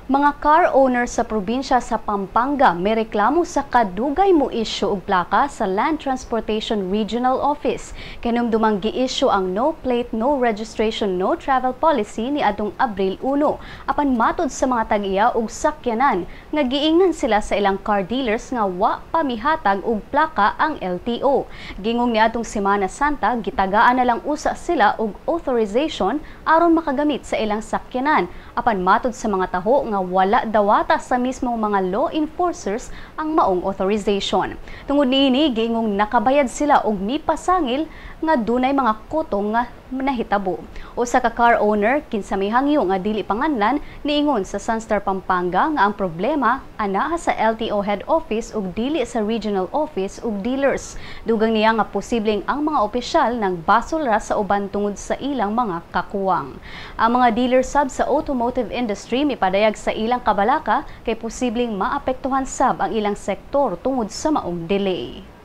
Mga car owner sa probinsya sa Pampanga may reklamo sa kadugay mo issue og plaka sa Land Transportation Regional Office. Kahinumdumang gi-issue ang no plate, no registration, no travel policy ni adtong Abril 1. Apan matud sa mga tag-iya og sakyanan nga giingnan sila sa ilang car dealers nga wa pa mihatag og plaka ang LTO. Gingong ni adtong Semana Santa, gitagaan na lang usa sila og authorization aron makagamit sa ilang sakyanan. Apan matud sa mga taho nga wala dawata sa mismong mga law enforcers ang maong authorization. Tungod niini, giingong nakabayad sila og mipasangil nga dunay mga kotong nga nahitabo. Usa ka car owner, kinsa mihangyo nga dili panganlan, niingon sa Sunstar Pampanga nga ang problema anaa sa LTO head office ug dili sa regional office ug dealers. Dugang niya nga posibleng ang mga opisyal nang basol ra sa uban tungod sa ilang mga kakuwang. Ang mga dealer sab sa automotive industry mipadayag sa ilang kabalaka kay posibleng maapektuhan sab ang ilang sektor tungod sa maong delay.